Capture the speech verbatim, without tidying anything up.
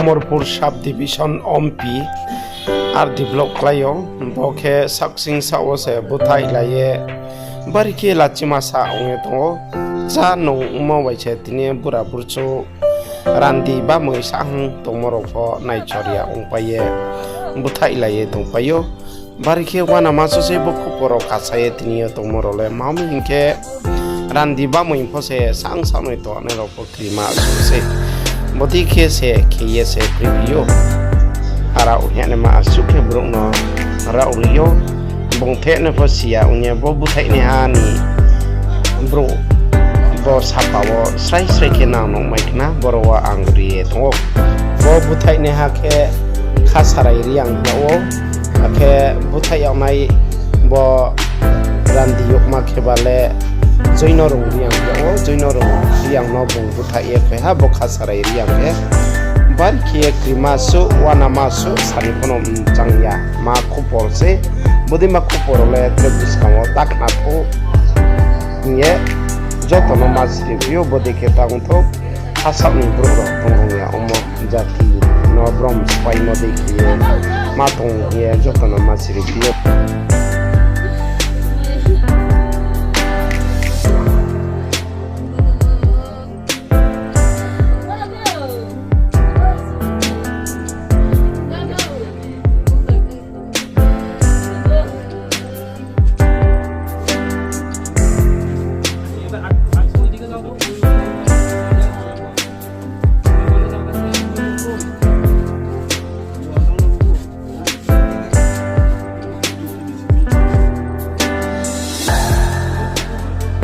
Porpur sub division ompi R D block klái ou, bo khe saksing saoh wo se búthaihlai ye bari khe lachima sa ong ye tong ou. Chá nung ongmo bai se tini bura burchu randi bamoi sahang tongmo rao pho naichor ya ongpai ye búthaihlai ye tongpai ou. Bari khe uanama suh se bo khupor rao kasa ye tini yo tongmo rao le, ma mi hing khe randi bamoi pho se sahang sahnoi tongnai rao pho krima suh se. Bodei khe se khe ye se kriphi ou. Arao hingnaima asuh khe brouh no rao ri ou. Bung theh no pho si ya ong ye bo búthaihnaiha ni brouh bo sapa wo srai srai khe nang nuhmai khna, boro wo ang ri ye tong ou. Bo búthaihnaiha khe Khasarai Reang hing yag ou, akhe búthaih yagnai bo randi youhma khe ba le Joinorung Reang hing yag ou. Joinorung Reang no bung búthaih ye phai ha, bo Khasarai Reang khe bari khe ye krima suh, uanama suh, sani pho no mchang ya ma khupor se. Bodei ma khupor rao le tre buskang wo ta khna phuh hing ye joto no ma siri phi ou. Bodei khe ta ong thou, hasaoh ni brouh rao tong rung ya omo jati no brom spaimo dei khe ye ma tong hing ye joto no ma siri phi ou.